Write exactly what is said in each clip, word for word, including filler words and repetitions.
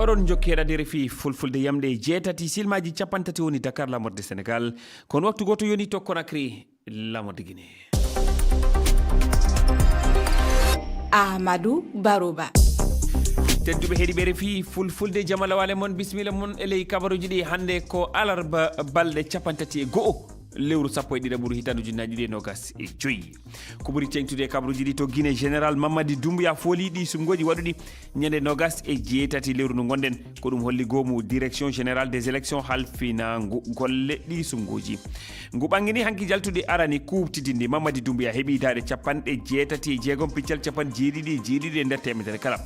Ɗon jokkere adere fii fulfulde yamɗe jeetati silmaaji cappanɗe tati woni Dakar, lamorde Senegal. Kono waktu gooto yoni to Conakry, lamorde Guinée. Ahmadou Barouba. Tedduɓe heɗiiɓe R F I fulfulde, jama lawale mon, bisimilla mon e ley kabaruuji ɗi. Hannde ko alarba, balɗe cappanɗe tati e go'o, lewru sappo e ɗiɗaɓuru, hitaande ujunnaji ɗiɗi e nogas e joyi. Ko ɓuri teeŋtude e kabaruuji ɗi, to Guinée, Général Mamadi Doumbouya fooli ɗi sumngooji waɗuɗi ñande nogas e jeetati lewru ndu ngonɗen. Ko ɗum holli goomu Direction Générale des Élections halfinaangu golle ɗi sumngooji. Ngu ɓanngini hanki jaltude arani kuuɓtidinndi. Mamadi Doumbouya heɓi daaɗe cappanɗe jeetati e jeegom piccal cappanɗe jeeɗiɗi e jeeɗiɗi e nder teemedere kala.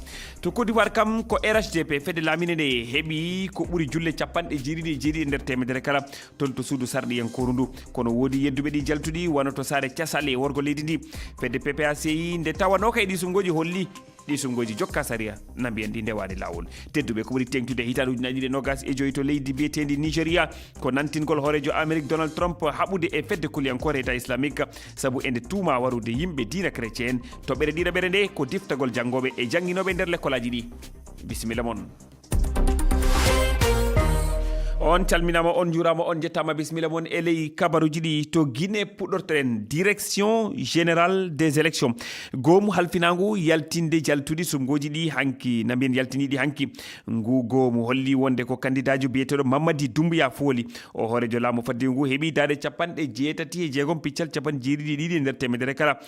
To Côte d'Ivoire kam, ko R H D P, fedde laaminde nde, heɓi ko ɓuri julle cappanɗe jeeɗiɗi e jeeɗiɗi e nder teemedere kala. Toon to suudu sarɗiyankooru ndu. Kono woodi yedduɓe ɗi jaltuɗi, wano to saare casale e worgo leydi ndi. Fedde P P A C I, nde tawanooka e ɗi sumngooji, holli ɗi sumngooji jokka sariya, na mbiyen ɗi ndewaani laawol. Tedduɓe, ko ɓuri teeŋtude hitaande ujunnaji ɗiɗi e nogas e joyi to leydi mbiyeteendi Nigeria, ko nantingol hooreejo Amerik Donald Trump haɓude e fedde kuliyankoore État Islamique, sabu e nde tuuma warude yimɓe diina chrétien. Toɓɓere ɗiɗaɓere nde ko diftagol janngooɓe e jannginooɓe nder lekkolaaji ɗi. Bisimilla mon. On calminaama, on njuuraama, on njettaama, bisimilla mon e ley kabaruuji ɗi. To Guinée puɗɗortoɗen, Direction Générale des Élections. Goomu halfinaangu yaltinde jaltuɗi sumngooji ɗi hanki, na mbiyen yaltiniiɗi hanki. Ngu goomu holli wonde ko kandidaajo biyeteeɗo Mamadi Doumbouya fooli. O hooreejo laamu faddewu ngu heɓi daaɗe cappanɗe jeetati e jeegom piccal cappanɗe jeeɗiɗi e ɗiɗi e nder teemedere kala.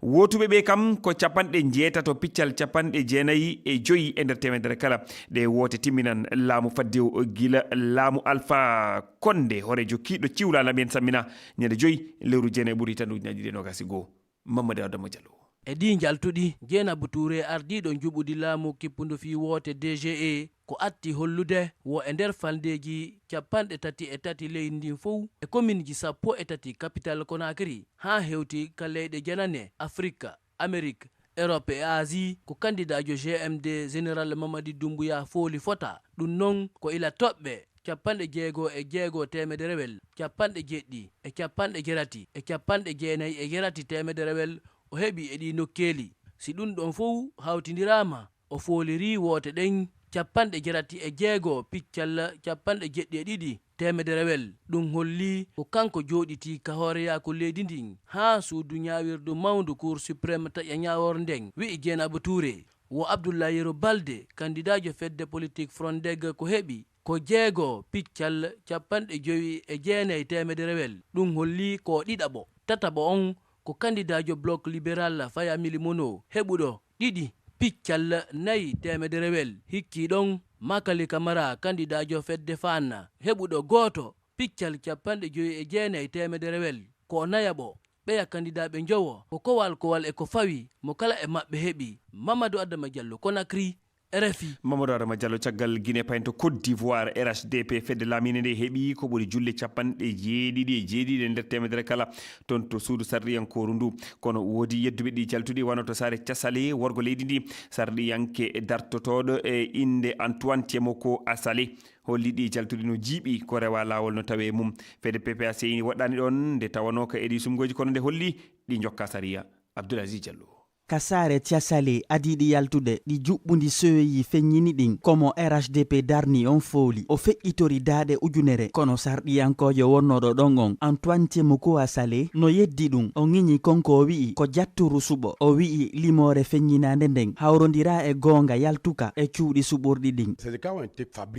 Wootuɓe ɓe kam ko cappanɗe jeetato piccal cappanɗe jeenayi e joyi e nder teemedere kala. Ɗe woote timminan laamu faddewu gila laamu Alpha Condé, hooreejo kiiɗɗo ciwla, na mbiyen sammina, ñande joyi lewru jeenayi ɓuru hitaande ujunnaji ɗiɗi e nogas e go'o. Mamadou Adama Diallo. E ɗii njaltuɗi, Jeynabou Touré, ardiiɗo njuɓɓudi laamu kippundu fii woote D G E, ko atti hollude wo e nder falndeeji cappanɗe tati e tati leydi ndin fow e kominji sappo e tati kapital Conakry, haa hewti ka leyɗe janane Afirka, Amerik, Erop e Asie, ko kandidaajo G M D Général Mamadi Doumbouya fooli fota. Ɗum non ko ila toɓɓe cappanɗe jeego e jeego teemederewel cappanɗe jeɗɗi e cappanɗe jerati e cappanɗe jeenayi e jerati teemederewel o heɓi e ɗii nokkeeli. Si ɗum ɗon fow hawtindiraama, o foolirii woote ɗen cappanɗe jerati e jeego piccal cappanɗe jeɗɗi e ɗiɗi teemederewel. Ɗum holli ko kanko jooɗitii ka hooreyaaku leydi ndin haa suudu ñaawirdu mawndu Cour Suprême taƴa ñaawoore nden, wi'i Jeynabou Touré. Wo Abdoulaye Yero Balde, kandidaajo fedde politik Frondeg, ko heɓi ko jeego piccal cappanɗe jowi e jeenayi teemederewel. Ɗum holli ko ɗiɗaɓo. Tataɓo on ko kandidaajo Bloc Libéral Faya Milimono, heɓuɗo ɗiɗi piccal nayi teemederewel. Hikkii ɗon, Makali Kamara, kandidaajo fedde Faana, heɓuɗo gooto piccal cappanɗe jowi e jeenayi teemederewel. Ko o nayaɓo. Ɓeya kandidaaɓe njowo ko kowal kowal e ko fawi, mo kala e maɓɓe heɓi. Mamadou Adama Diallo, Conakry, R F I. Mamadou Adama Diallo, caggal Guinée, payen to Côte d'Ivoire. R H D P, fedde laamiinde nde, heɓi ko ɓuri julle cappanɗe jeeɗiɗi e jeeɗiɗi e nder teemedere kala toon to suudu sarɗiyankooru ndu. Kono woodi yedduɓe ɗi jaltuɗi, wano to saare casale worgo leydi ndi, sarɗiyanke dartotooɗo e innde Antoine Tiemoko Assalé. Holli ɗi jaltuɗi no jiiɓi, ko rewa laawol no tawe e mum. Fedde P P A C I waɗɗaani ɗoon nde tawanooka e ɗi sumngooji, kono nde holli ɗi njokka sariya. Abdoul Aziz Diallo. Ka saare Tiasale adii ɗi yaltude, ɗi juɓɓundi sewoyi feññini ɗin. Ko mo R H D P darni on fooli. O feƴƴitori daaɗe ujunere, kono sarɗiyankoojo wonnooɗo ɗon on, Antoine Tiemoko Assalé, no yeddi ɗum. O ŋiñi kon ko o wi'i ko jatturu suɓo. O wi'i limoore feññinaande nden hawrondiraa e goonga yaltuka e cuuɗi suɓorɗi ɗin.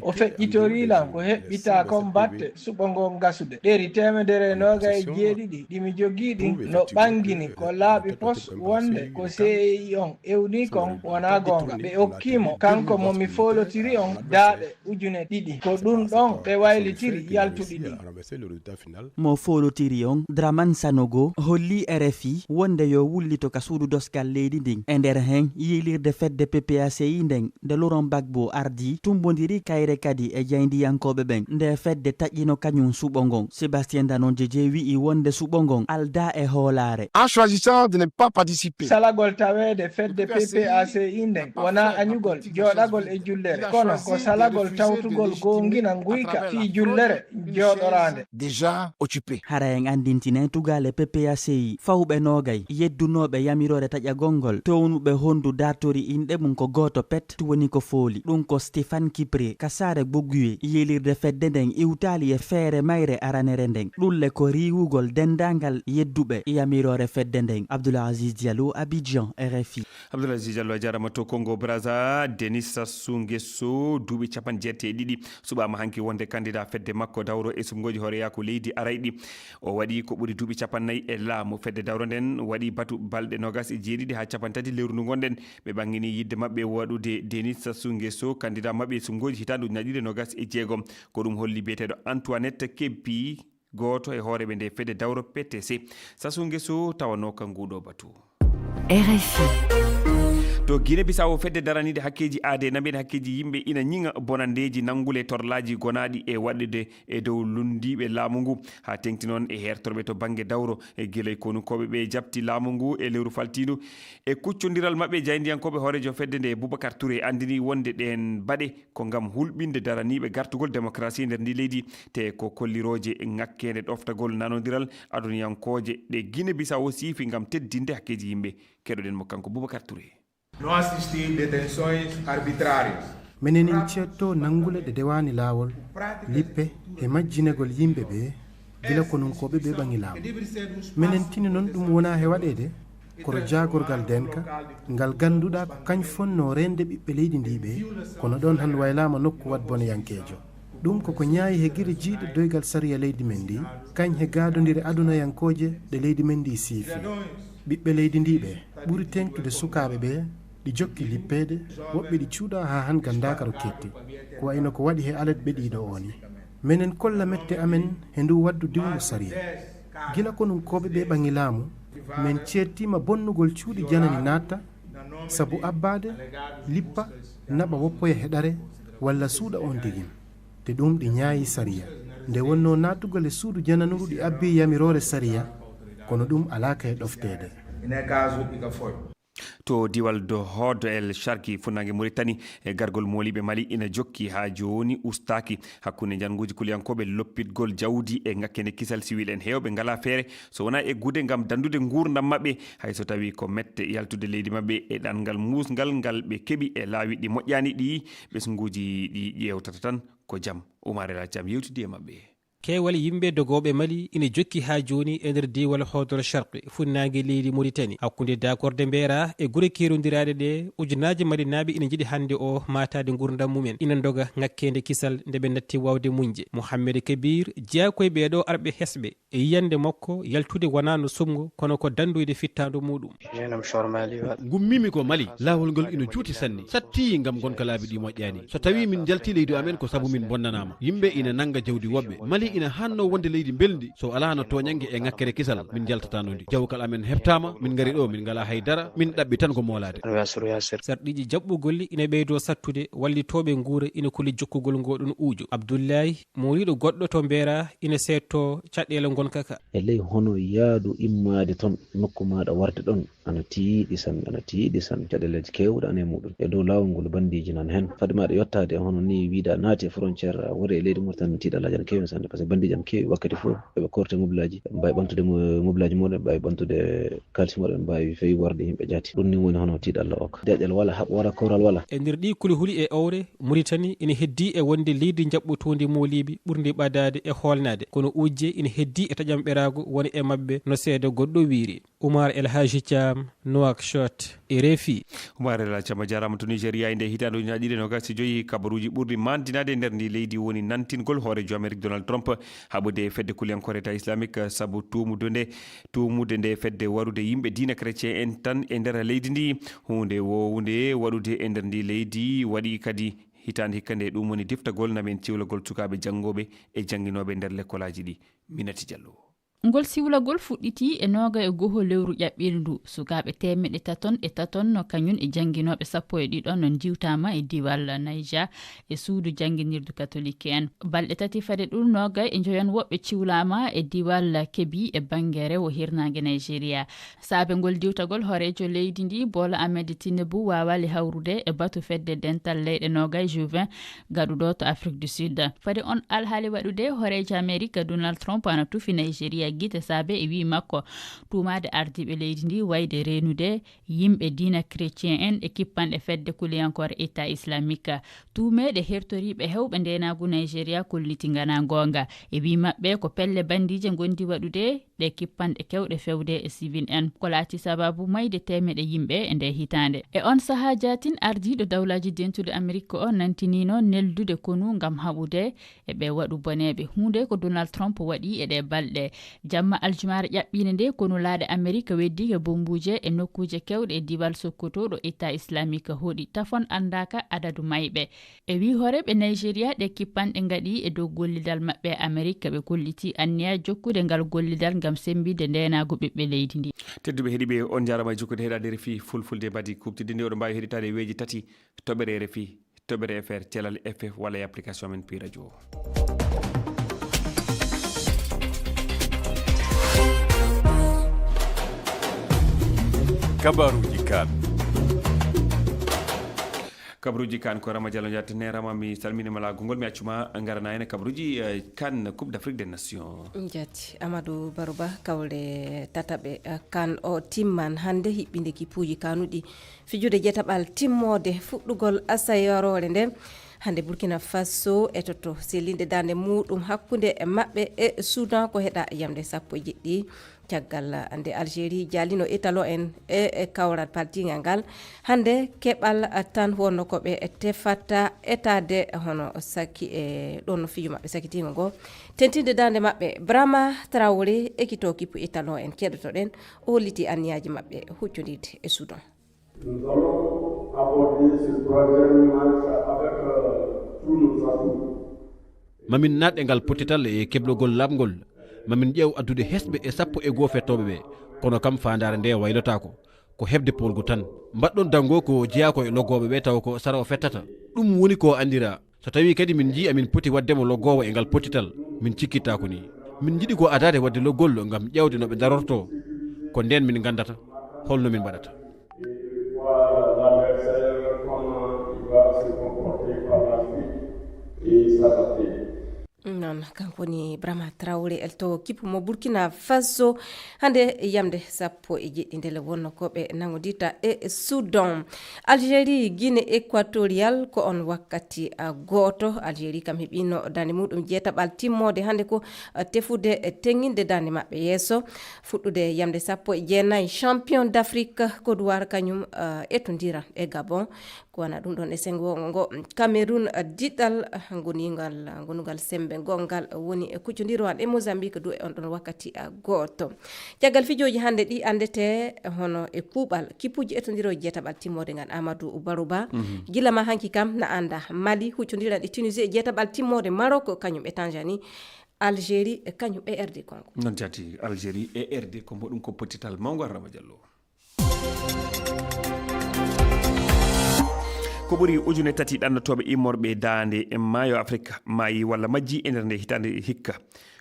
O feƴƴitorii lan ko heɓɓitaa kon batte suɓo ngon gasude. Ɗeri teemedere e noogay e jeeɗiɗi ɗi mi jogii ɗin no ɓangini ko laaɓi pos wonde ko C E I on ewnii kon wonaa goonga. Ɓe okkii mo, kanko mo mi foolotiri on, daaɗe ujune ɗiɗi. Ko ɗun ɗon ɓe waylitiri yaltuɗi ɗin. Mo foolotiri on, Dramane Sanogo, holli R F I wonde yo wullito ka suudu doskal leydi ndin. E nder hen, yiilirde fedde P P A C I nden, nde Laurent Gbagbo ardii, tumbondiri kayre kadi e jaayndiyankooɓe ɓen. Nde fedde taƴino kañum suɓo ngon. Sébastien Danondjedje wi'i wonde suɓo ngon aldaa e hoolaare. En choisissant de ne pas participer. Salagol Taweede fedde P P A C I nden wonaa añugol jooɗagol e jullere, kono ko salagol tawtugol goongina nguyka fii jullere jooɗoraande. Déjà occupé. Hara en anndintinay tugaale P P A C I fawɓe noogay yeddunooɓe yamiroore taƴagol ngol, townuɓe honndu dartori inɗe mum ko gooto pet, woni ko fooli. Ɗum ko Stéphane Kipré ka saare Boguye, yilirde fedde nden iwtaali e feere mayre aranere nden. Ɗum le ko riiwugol denndaangal yedduɓe yamiroore fedde nden. Abdoul Aziz Diallo, Abidjan, R F I. Abdoul Aziz Diallo, a jaaraama. To Congo Brazza, Denis Sassou Nguesso, duuɓi capanɗe jeetati e ɗiɗi, suɓaama hanki wonde candidat fedde makko dawro e suɓngooji hooreyaaku leydi arayɗi. O waɗi ko ɓuri duuɓi capannay e laamu. Fedde dawro nden waɗi batu balɗe noogas e jeeɗiɗi haa cappanɗe tati lewru ndu ngonɗen. Ɓe ɓanngini yiɗde maɓɓe waɗude Denis Sassou Nguesso candidat maɓɓe e suɓngooji hitaande ujunaaji ɗiɗi e noogas e jeegom. Ko ɗum holli biyeteeɗo Antoinette Kempi, gooto e hooreeɓe nde fedde dawro P T C. Sassou Nguesso tawanoo ka nguuɗo batu. R F I. To Guinée Bissau, fedde daraniinde hakkeeji aadee nambini hakkeeji yimɓe ina ñiŋa bonanndeeji nanngule torlaaji gonaaɗi e waɗde e dow lunndiiɓe laamu ngu, haa teeŋti noon e heertorɓe to bannge dawro. E gila e konunkooɓe ɓe jaɓti laamu ngu e lewru faltiindu. E kuccondiral maɓɓe, jaayndiyankooɓe hooreejo fedde nde, Boubacar Touré, anndini wonde ɗeen baɗe ko ngam hulɓinde daraniiɓe gartugol demokarasi e nder ndi leydi, te ko kollirooje ŋakkeende ɗoftagol nanondiral aduniyankooje ɗe Guinée Bissau siifi ngam teddinde hakkeeji yimɓe. Keɗoɗen mo kanko Boubacar Touré. No assistir detenções arbitrárias. Menen en ceetto nanngule ɗe dewaani laawol, lippe e majjinegol yimɓe ɓe, gila konunkooɓe ɓe ɓaŋi laamu. Menen tini noon ɗum wonaa he waɗeede, kono jaagorgal denka, ngal ngannduɗaa ko kañ fonnoo reende ɓiɓɓe leydi ndi ɓe, kono ɗoon han waylaama nokku waɗ boneyankeejo. Ɗum koko ñaayi he giri jiiɗe doygal sariya leydi men ndi, kañ he gaadondire adunayankooje ɗe leydi men ndi siifi. Ɓiɓɓe leydi ndi ɓe ɓuri teeŋtude sukaaɓe ɓe, ɗi jokki lippeede, woɓɓe ɗi cuuɗaa haa han nganndaaka ro keetti. Ko wayno ko waɗi he alet ɓe ɗiɗo o ni. Menen kolla mette amen he ndu waɗdu diwgu sariya. Gila konunkooɓe ɓe ɓaŋi laamu, men ceettiima bonnugol cuuɗi janani naatta, sabu abbaade, lippa, naɓa woppoya heɗare, walla suuɗa on tigi. Te ɗum ɗi ñaayi sariya. Nde wonnoo naatugol e suudu jananuru ɗi abbi yamiroore sariya, kono ɗum alaa ka e ɗofteede. To diwal do Hood El Sharki, funnaange Muritani, e gargol mooliiɓe Mali ina jokki haa jooni ustaaki. Hakkunde njannguuji kuliyankooɓe, loppitgol jawdi e ŋakkeende kisal siwil en, heewɓe ngalaa feere so wonaa eggude ngam danndude nguurndam maɓɓe, hay so tawii ko mette yaltude leydi maɓɓe e ɗanngal muusngal ngal ɓe keɓi e laawi ɗi moƴƴaani ɗi ɓesnguuji ɗi ƴeewtata tan ko jam. Umar El Hajji Thiam yewtidi e maɓɓe. Keewal yimɓe dogooɓe Mali ina jokki haa jooni e nder diiwal Hoodol Sharqi, funnaange leydi Muritani, hakkunde daakorde mbeera e gure keerondiraaɗe ɗe. Ujunaaje Malinaaɓe ina njiɗi hannde o maataade nguurndam mumen, ina ndoga ŋakkeende kisal nde ɓe natti waawde muñde. Mohammed Kabir jeyaa ko e ɓee ɗoo arɓe hesɓe. E yiyannde makko, yaltude wonaa no suɓngo, kono ko danndoyde fittaandu muuɗum. Ngummiimi ko Mali, laawol ngol ina juuti sanne, sattii ngam ngonka laabi ɗi moƴƴaani. So tawii min njaltii leydi amen ko sabu min mbonnanaama. Yimɓe ina nannga jawdi woɓɓe. Mali ina haannoo wonde leydi mbelndi, so alaa no tooñannge e ŋakkere kisal, min njaltataano ndi. Jawkal amen heɓtaama, min ngari ɗo, min ngalaa hay dara, min ɗaɓɓi tan ko moolaade. Sarɗiiji jaɓɓugol ina ɓeydoo sattude, wallitooɓe nguura ina kuli jokkugol ngoo ɗoon uujo. Abdullahi, mooliiɗo goɗɗo to Mbeera, ina seedtoo caɗeele ngonka ka. E ley hono yaadu immaade toon, nokku maaɗa warde ɗoon, ana tiiɗi sanne, ana tiiɗi sanne. Caɗeeleeji keewɗe ana e muuɗum. E dow laawol ngol, banndiiji nana heen. Fade maaɗa yottaade e hono nii wiida naati e frontière, a woni e leydi Mauritanie, tiiɗallaaji ana keewi sanne. Par ce que banndiiji ana keewi wakkati fof, eɓe korte mobilaaji, eɓe mbaawi ɓamtude mo-, mobilaaji mumen, eɓe mbaawi ɓamtude kaalis mumen, eɓe mbaawi fewi warde yimɓe jaati. Ɗum nii woni hono tiiɗalla o ka. Deeƴal wala, haɓ wala, kawral wala. E nder ɗii kulhuli e owre, Muritani ina heddii e wonde leydi njaɓɓotoondi mooliiɓe ɓurndi ɓadaade e hoolnaade, kono uujje ina heddii e taƴanɓeraagu woni e maɓɓe, no seede goɗɗo wiyri. Umar El Haaji Caam, Nouakchott, R F I. Umar El Haaji Caam, a jaaraama. To Nigeria, e nde hitaande ujunaaji ɗiɗi e noogaas e joy, kabaruuji ɓurɗi maantinaade e nder ndi leydi woni nantingol hooreejo Amerik Donald Trump haɓude e fedde kuliyankoore État Islamique sabu tuumude nde, tuumude nde fedde warude yimɓe diina chrétien en tan e nder leydi ndi. Huunde woowunde waɗude e nder ndi leydi waɗi kadi hitaande hikka nde, ɗum woni diftagol namen ciwlagol sukaaɓe janngooɓe e jannginooɓe nder lekkolaaji ɗi. Minati Diallo. Ngol siwlagol fuɗɗitii e nooga e goho lewru ƴaɓɓiindu. Sukaaɓe teemeɗɗe taton e taton no kañum e jannginooɓe sappo e ɗiɗo no njiwtaama e diiwal Niger e suudu jannginirdu katolik en. Balɗe tati fade ɗum, nooga e njoyon woɓɓe ciwlaama e diiwal Kebbi e bannge rewo hirnaange Nigeria. Saabe ngol diwtagol, hooreejo leydi ndi, Bola Ahmed Tinubu, waawaali hawrude e batu fedde dental leyɗe nooga e juin gaɗuɗo to Afrique du Sud. Fade on alhaali waɗude, hooreejo Amerika Donald Trump ana tufi Nigeria gite saabe e wii makko tuumaade ardiiɓe leydi ndi wayde reenude yimɓe diina chrétien en e kippanɗe fedde kuliyankoore État islamique. Tuumeeɗe hertoriiɓe hewɓe ndeenaagu Nigeria kolliti ngana ngoonga. E wii maɓɓe ko pelle bandiije ngondi waɗude ɗe kippanɗe kewɗe fewde e civil en. Ko laati sababu mayde teemeɗe yimɓe e nde hitaande. E on sahaa jaatin, ardiiɗo dawlaaji dentuɗe Amerik o nantiniino neldude konu ngam haɓude e ɓe waɗu boneeɓe, huunde ko Donald Trump waɗi e ɗe balɗe. Jamma aljumaare ƴaɓɓiinde nde, konu laaɗe Amerik weddike bombuuje e nokkuuje kewɗe e diiwal Sokoto ɗo État islamique hoɗi. Tafon anndaaka adadu mayɓe. E wii hooreeɓe Nigeria, ɗe kippanɗe ngaɗi e dow gollidal maɓɓe e Amerik, ɓe kolliti anniya jokkude ngal gollidal ngam semmbinde ndeenaagu ɓiɓɓe leydi ndi. Tedduɓe heɗiiɓe, on njaaraama e jokkude heɗaade R F I Fulfulde. Mbaadi kuuɓtidde nde oɗon mbaawi heɗitaade e weeji tati, toɓɓere R F I, toɓɓere F R, cellal F F walla e application men Pi Radio. Kabaruuji kan. Kabaruuji kan ko Rama Diallo Diatta. Ne Rama, mi salminiima laggungol, mi accuma ngarana en kabaruuji, eh, kan Coupe d'Afrique des Nations. Jaati, Amadou Barouba, kawle tataɓe, eh, kan o timman hannde, hiɓɓinde kippuuji kanuɗi fijude jetaɓal timmoode fuɗɗugol asayoroore nde. Hannde Burkina Faso e toto sellinde daande muɗum hakkunde e maɓɓe e Soudan ko heɗa yamde sappo e jeɗɗi. Caggal nde Algérie jaalino Italo en e, e kawral paltingal ngal, hannde keɓal tan wonno ko ɓe tefata etaade hono sakki e ɗon no fijo maɓɓe sakkitingo ngo. Tentinde daande maɓɓe, Brahma Traoré, ekito kippu Italo en keɗotoɗen, o holliti anniyaaji maɓɓe huccondirde e Soudan. Nous allons aborder ce troisième match avec, euh, tous nos atouts. Mamin naat e ngal pottital e keblogol laaɓngol. Mamin ƴeew addude hesɓe e sappo e goo fettooɓe ɓe, kono kam faandaare nde waylotaako. Ko heɓde poolgu tan. Mbaɗɗon danngo ko jeyaa ko e loggooɓe ɓe taw ko sara o fettata. Ɗum woni ko anndira. So tawii kadi min njii amin poti waɗde mo loggoowo e ngal pottital, min cikkittaako ni. Min njiɗi ko adaade waɗde loggol ngam ƴeewde no ɓe darortoo. Ko ndeen min nganndata holno min mbaɗata. Voir l'adversaire, comment il va se comporter par la suite et s'adapter. Noon, kanko woni Brahma Traoré, elto kippu mo Burkina Faso, hannde yamde sappo e jeɗɗi ndele wonno ko ɓe nanngodirta e Soudan. Algérie, Guinée équatoriale ko on wakkati, ah, gooto. Algérie kam heɓino daande muɗum jeetaɓal timmoode hannde ko, ah, tefude, eh, teŋŋinde daande maɓɓe yeeso. Fuɗɗude yamde sappo e jeenayi, champion d'Afrique, Côte d'Ivoire kañum, ah, etondira e Gabon. Ko wona ɗum ɗon e senngo ngo, Cameroun, ah, diɗal, ah, ngoningal, ah, ngonungal semmbe gongal woni e kuccondiral e Mozambique du e on ɗon wakkati, ah, gooto. Caggal fijooji hannde ɗi anndete hono e kuuɓal kippuuji etondirooji jeetaɓal timmoode ngal Amadou Barouba. Mhm. Gila ma hanki kam na annda Mali huccondiran e Tunisie e jeetaɓal timmoode, Maroc kañum e Tanzanie, Algérie kañum e R D Congo. Noon jaati, Algérie e R D Congo, ɗum ko pottital mawngo, Rama Diallo. Ko ɓuri ujune tati ɗannotooɓe immorɓe daande maayo Afirka maayi walla majji e nder nde hitaande hikka.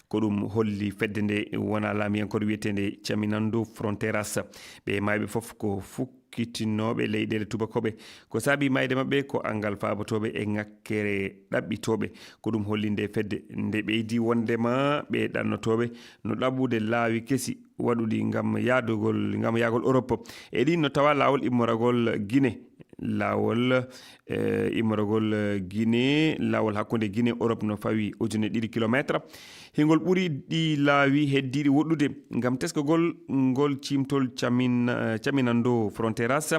Ko ɗum holli fedde nde wona laamiyankore wiyeteende Caminando Fronteiras. Ɓe maayɓe fof ko fukkitinooɓe leyɗeele tubakooɓe. Ko saabi maayde maɓɓe ko anngal faabotooɓe e ŋakkere ɗaɓɓitooɓe. Ko ɗum holli nde fedde nde ɓeydi wondema ɓe ɗannotooɓe no ɗaɓɓude laawi kesi waɗuɗi ngam yaadugol, ngam yaagol Europe. E ɗin no tawa laawol immoragol Guinée. Laawol, eh, immoragol, eh, Guinée, laawol hakkunde Guinée Europe no fawi ujune ɗiɗi kilometre. Hingol ɓuri ɗi laawi heddiiɗi woɗɗude ngam teskogol ngol ciimtol camin-, eh, caminando Fronteiras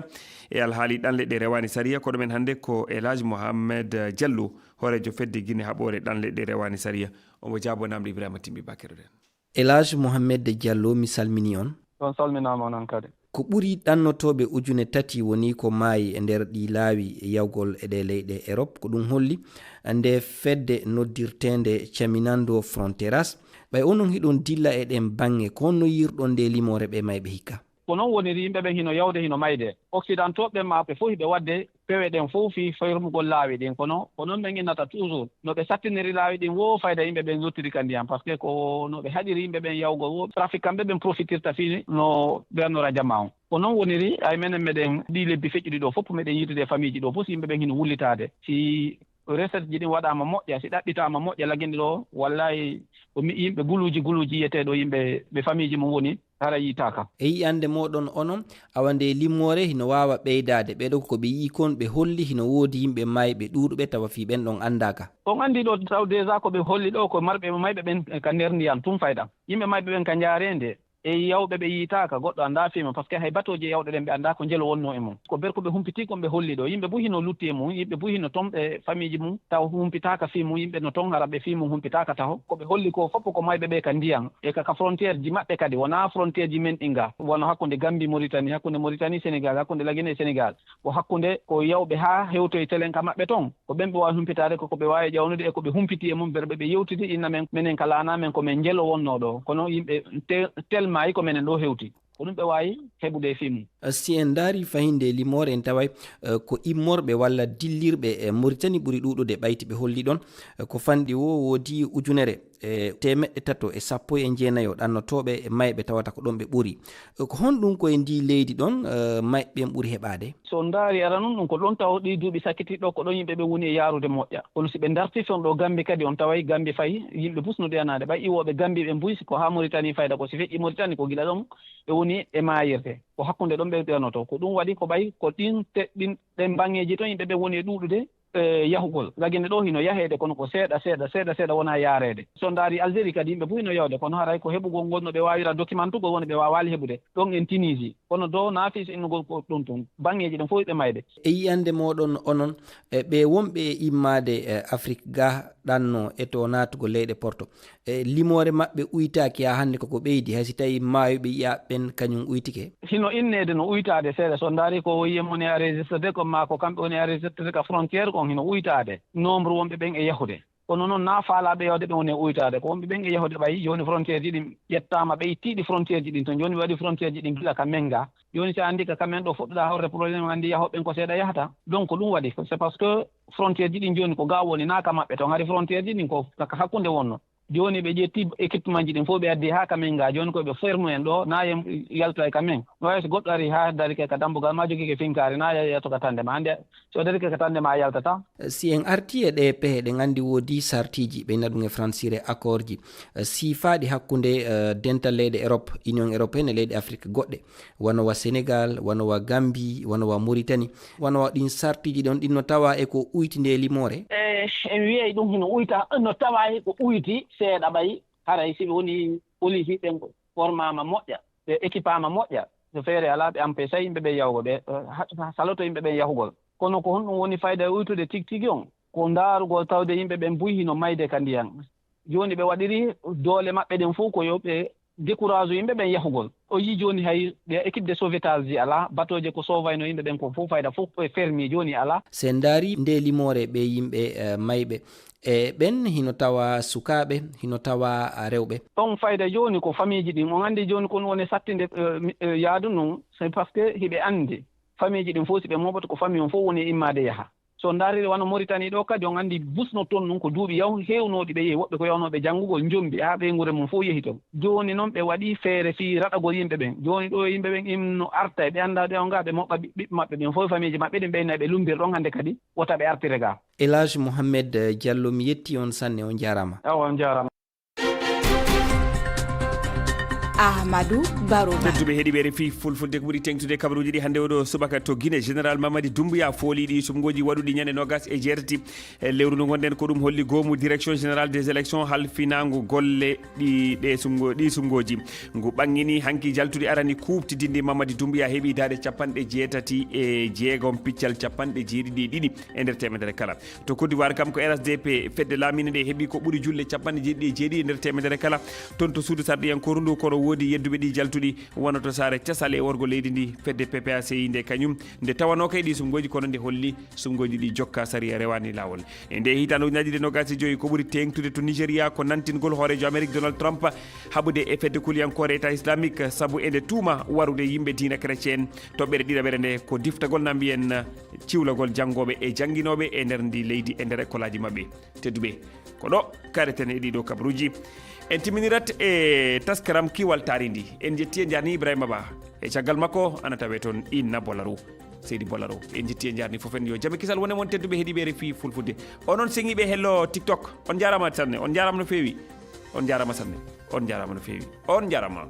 e alhaali ɗanle ɗe rewaani sariya. Koɗo men hannde ko El Hadj Mohamed Diallo, hooreejo fedde Guinée haɓoore ɗanle ɗe rewaani sariya. Omo jaabo namde Ibrahima Timbi Bakere ɗen. El Hadj Mohamed Diallo, mi salmini on. On salminaama onon kadi. Ko ɓuri ɗannotooɓe ujune tati woni ko maayi e nder ɗi laawi yawgol e ɗe leyɗe Europe. Ko ɗum holli nde fedde noddirteende Caminando Fronteiras Ɓay onon hiɗon dilla e ɗen baŋŋe, ko honno yi'irɗon ndee limoore ɓee mayɓe hikka? Ko non woniri yimɓe ɓen hino yawde, hino mayde. Occidentaux ɓen maa ɓe fof hiɓe waɗde pewe ɗen fof fii fermugol laawi ɗin. Kono ko non ɓen innata toujours. No ɓe sattiniri laawi ɗin woo fayda yimɓe ɓen yottiri ka ndiyan. Parce que ko no ɓe haɗiri yimɓe ɓen yawgol woo trafiquant ɓe ɓen profitirta fii no ɓe wannora jamaa on. Ko non woniri ay menen meɗen ɗii lebbi feƴƴuɗi ɗoo fof meɗen yi'ude e famiiji ɗoo fof si yimɓe ɓen hino wullitaade. Si recette ji ɗin waɗaama moƴƴa, si ɗaɓɓitaama moƴƴa, lagine ɗoo, wallahi, ko mi, yimɓe guluuji, guluuji yiyetee ɗoo, yimɓe ɓe famiiji mum woni, hara yiitaaka. E yi'ande mooɗon onon, awa ndee limoore hino waawa ɓeydaade. Ɓee ɗoo ko ɓe yi'i kon, ɓe holli hino woodi yimɓe mayɓe ɗuuɗuɓe tawa fii ɓen ɗon anndaaka. On anndi ɗoo taw déjà ko ɓe holli ɗoo ko marɓe mayɓe ɓen ka nder ndiyan tun fayda. Yimɓe mayɓe ɓen ka njaareende. E yawɓe ɓe yiitaaka, goɗɗo anndaa fii mum, parce que hay batooje yawɗe ɗen ɓe anndaa ko njelo wonnoo e mum. Ko berko ɓe humpitii kon ɓe holli ɗoo. Yimɓe buy hino lutti e mum, yimɓe buy hino ton ɓe famiiji mum, taw humpitaaka fii mum, yimɓe no ton hara ɓe fii mum humpitaaka taho. Ko ɓe holli ko fof ko mayɓe ɓe ka ndiyan, e ka, ka frontière ji maɓɓe kadi, wonaa frontière ji men ɗin ga, wano hakkunde Gambie Mauritanie, hakkunde Mauritanie Sénégal, hakkunde Lagine e Sénégal. Ko hakkunde ko yawɓe haa hewtoy telen ka maɓɓe ton. Ko ɓen ɓe waawi humpitaade, ko, ko ɓe waawi ƴawnude e ko ɓe humpiti e mum, berɓe ɓe yewtidi, inna men, menen ka laana men, ko men njelo wonnoo ɗoo. Kono yimɓe te-, telmaayi ko menen ɗoo hewti. Ko ɗum ɓe waawi heɓude e fii mum. Si en ndaari fayinde limoore, en taway, eh, ko immorɓe walla dillirɓe e Mauritanie ɓuri ɗuuɗude, ɓayti ɓe holli ɗon, eh, ko fanɗi woo woodi ujunere e teemeɗɗe tato e sappo e jeenayo ɗannotooɓe e mayɓe tawata ko ɗon ɓe ɓuri. Eh, ko honɗum ko e ndii leydi ɗon, eh, mayɓe ɓen ɓuri heɓaade? So on ndaari ara nun ɗum, ko ɗon taw ɗii duuɓi sakkitiiɗi ɗoo, ko ɗon yimɓe ɓe woni e yaarude moƴƴa. Kono si ɓe dartii ton ɗoo Gambi kadi, on taway Gambi fay yimɓe bus no ɗiyanaade. Ɓay iwooɓe Gambi ɓen buy, si ko haa Mauritanie fayda, ko si feƴƴi Mauritanie, ko gila ɗon ɓe woni e maayirde. Ko hakkunde ɗon ɓe ɗiyanoto. Ko ɗum waɗi ko ɓay ko ɗin te-, ɗin, ɗen baŋŋeeji ton yimɓe ɓe woni e ɗuuɗude, eh, yahugol. Lagine ɗoo hino yaheede, kono ko seeɗa, seeɗa, seeɗa, seeɗa wonaa yaareede. So ndaari Algérie kadi, yimɓe fof hino yawde, kono haray ko heɓugol ngol no ɓe waawira dokimantugol woni ɓe waawaali heɓude. Ɗon en Tunisie, kono dow naafis innugol ko ɗum tun. Baŋŋeeji ɗin fof ɓe mayde. E yi'ande mooɗon onon, e ɓe wonɓe e immaade, e Afrik ga ɗanno e to naatugol leyɗe Porto, e limoore maɓɓe uytaaki haa hannde koko ɓeydi, hay si tawi maayo ɓe yi'a ɓen kañum uytike? Hino inneede no uytaade seeɗa. So ndaari ko woyi en woni enregistré de, ko maa ko kamɓe woni enregistré ka frontière kon hino uytaade. Nombre wonɓe ɓen e yahude. Kono noon na faalaaɓe yawde ɓen woni e uytaade. Ko wonɓe ɓen e yahude ɓay jooni frontière ji ɗin ƴettaama, ɓe ittiiɗi frontière ji ɗin ton. Jooni ɓe waɗi frontière ji ɗin gila ka Menga. Jooni si a anndi ka, ka men ɗo fuɗɗuɗaa hawre problème, anndi yahooɓe ɓen ko seeɗa yahata. Donc ko ɗum waɗi. C'est parce que frontière ji ɗin jooni ko ga woni, na ka maɓɓe ton. Hari frontière ji ɗin ko ka, ka hakkunde wonno. Jooni ɓe ƴetti équipement ji ɗin fof ɓe addi haa ka men ga. Jooni ko ɓe ferme en ɗo, na yem yalta e ka men. No wayi so goɗɗo ari haa darike ka dambugal ma, jogike finkaari, na ya-, yalto ka tande ma. Hannde so darike ka tande ma, a yaltata. Si en arti e ɗee pehe, ɗen anndi woodi sartiiji, ɓe inna ɗum e fransire accordji. Siifaaɗi hakkunde, eh, dental leyɗe Europe, Union Européenne e leyɗe Afrique goɗɗe, wano wa Sénégal, wano wa Gambie, wano wa Mauritanie, wano wa ɗin sartiiji ɗon, ɗin no tawa e ko uyti nde limoore? E, en wiyay ɗum hino uyta, no tawa e ko uyti seeɗa ɓay, haray si ɓe woni polisi ɓen formaama moƴƴa, ɓe équipaama moƴƴa, so feere alaa, ɓe empêcha yimɓe ɓen yahugo, ɓe, eh, ha-, saloto yimɓe ɓen yahugol. Kono ko honɗum woni fayda e uytude tigi tigi on? Ko ndaarugol tawde yimɓe ɓen buy hino mayde ka ndiyan. Jooni ɓe waɗiri doole maɓɓe ɗen fof ko yo ɓe décourage yimɓe ɓen yahugol. O yii jooni hay ɓe équipe de sauvetage ji alaa, batooje ko soovayno yimɓe ɓen ko fof fayda fof e fermi jooni alaa. Si en ndaari nde limoore ɓe yimɓe, eh, mayɓe, e ɓen hino tawa sukaaɓe, hino tawa, ah, rewɓe. On fayda jooni ko famiiji ɗin. On anndi jooni ko ɗum woni sattinde, eh, mi-, eh, yaadu ndun, c'est parce que hiɓe anndi famiiji ɗin fof si ɓe mooɓoto ko famille on fof woni e immaade yaha. So on ndaariri wano Mauritanie ɗo kadi, on anndi bus no ton nun ko duuɓi yaw heewnooɗi ɓe yehi, woɓɓe ko yawnooɓe janngugol, njombi haa ɓeynguure mum fof yehi ton. Jooni non ɓe waɗi feere fii raɗagol yimɓe ɓen. Jooni ɗo yimɓe ɓen im no arta e ɓe anndaa ɓe on ga, ɓe moɓɓa ɓi-, ɓiɓɓe maɓɓe ɓen fof e famiiji maɓɓe ɗin ɓe inna ɓe lumbir ɗon hannde kadi, wota ɓe artire ga. El Hadj Mohamed Diallo, mi yetti on sanne, on jaaraama. Awa, on jaaraama. Ahmadou Baro Ba. Tedduɓe heɗiiɓe R F I Fulfulde, ko ɓuri teŋtude kabaruuji ɗi hannde oɗo subaka to Guinée. Général Mamadi Doumbouya fooli ɗi sumngooji waɗuɗi ñande noogas e jeetati e lewru ndu ngonɗen. Ko ɗum holli goomu Direction Générale des Élections halfinaangu golle ɗi, ɗe sumngo-, ɗi sumngooji. Ngu ɓanngini hanki jaltuɗi arani kuuɓtidinɗi Mamadi Doumbouya heɓi daaɗe capanɗe jeetati e jeegom piccal capanɗe jeeɗiɗi e ɗiɗi e nder teemedere kala. To Côte d'Ivoire kam ko R H D P, fedde laamiinde nde heɓi ko ɓuri julle capanɗe jeeɗiɗi e jeeɗiɗi e nder teemedere kala. Toon to suudu sarɗiyankooru ndu kono Woodi yedduɓe ɗi jaltuɗi wano to saare casal e worgo leydi ndi, fedde P P A C I nde kañum nde tawanoo kay ɗi sumgooji, kono nde holli sumgooji ɗi jokka sariya, rewaani laawol. E nde hitaande ujunaaji ɗiɗi e nogas e joyi, ko ɓuri teeŋtude to Nigeria ko nantingol hooreejo Amerik Donald Trump haɓude e fedde kuliyankoore État Islamique sabu e nde tuuma warude yimɓe diina chrétien. Toɓɓere ɗiɗaɓere nde ko diftagol na mbiyen ciwlagol janngooɓe e jannginooɓe e nder ndi leydi e nder ekkolaaji maɓɓe. Tedduɓe, ko ɗo kareten e ɗiɗo kabaruuji. En timminirat e taskaram Kiwal Taarindi. En jetti e njarni Ibrahima Ba. E caggal makko ana tawe toon Inna Bolaro. Seydi Bolaro. En jetti e njarni fof en yo jam e kisal wone mon tedduɓe heɗiiɓe R F I Fulfulde. Onon seŋiiɓe hello TikTok. On njaaraama sanne. On njaaraama no feewi. On njaaraama sanne. On njaaraama no feewi. On njaaraama.